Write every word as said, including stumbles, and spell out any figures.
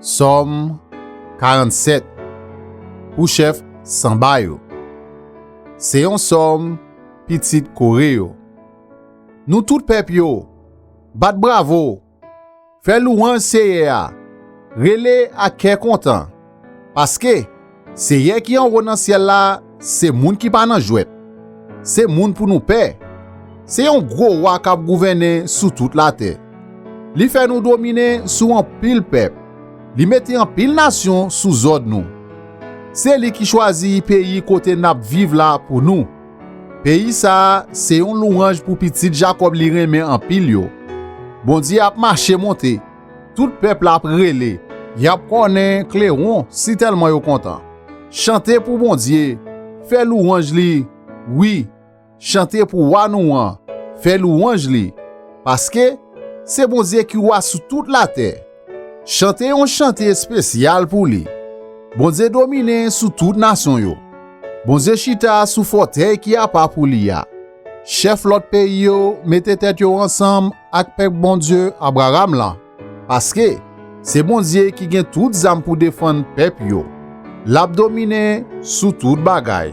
Sòm karannsèt, pou chèf sanba yo. Se yon sòm pitit Kore yo. Nou tout pèp yo, bat bravo, fè louwanj Seyè a, rele ak kè kontan, paske Seyè ki anwo nan syèl la, se moun ki pa nan jwèt. Se moun pou nou pè. Se yon gwo wa k ap gouvène sou tout latè. Li fè nou domine sou anpil pèp. Li mete anpil nasyon sou zòd nou. Se li ki chwazi peyi kote n ap viv la pou nou. Peyi sa a se yon louwanj pou pitit Jakòb li renmen anpil yo. Bondye ap mache monte. Tout pèp la ap rele. Y ap kònen klewon sitèlman yo kontan. Chante pou Bondye, fè louwanj li. Wi, chante pou wa nou an, fè louwanj li. Paske se Bondye ki wa sou tout latè. Chante yon chante espesyal pou li. Bondye domine sou tout nasyon yo. Bondye chita sou fòtèy ki apa pou li a. Chèf lòt peyi yo mete tèt yo ansanm ak pèp Bondye Abraram lan, paske se Bondye ki gen tout zam pou defann pèp yo. L ap domine sou tout bagay.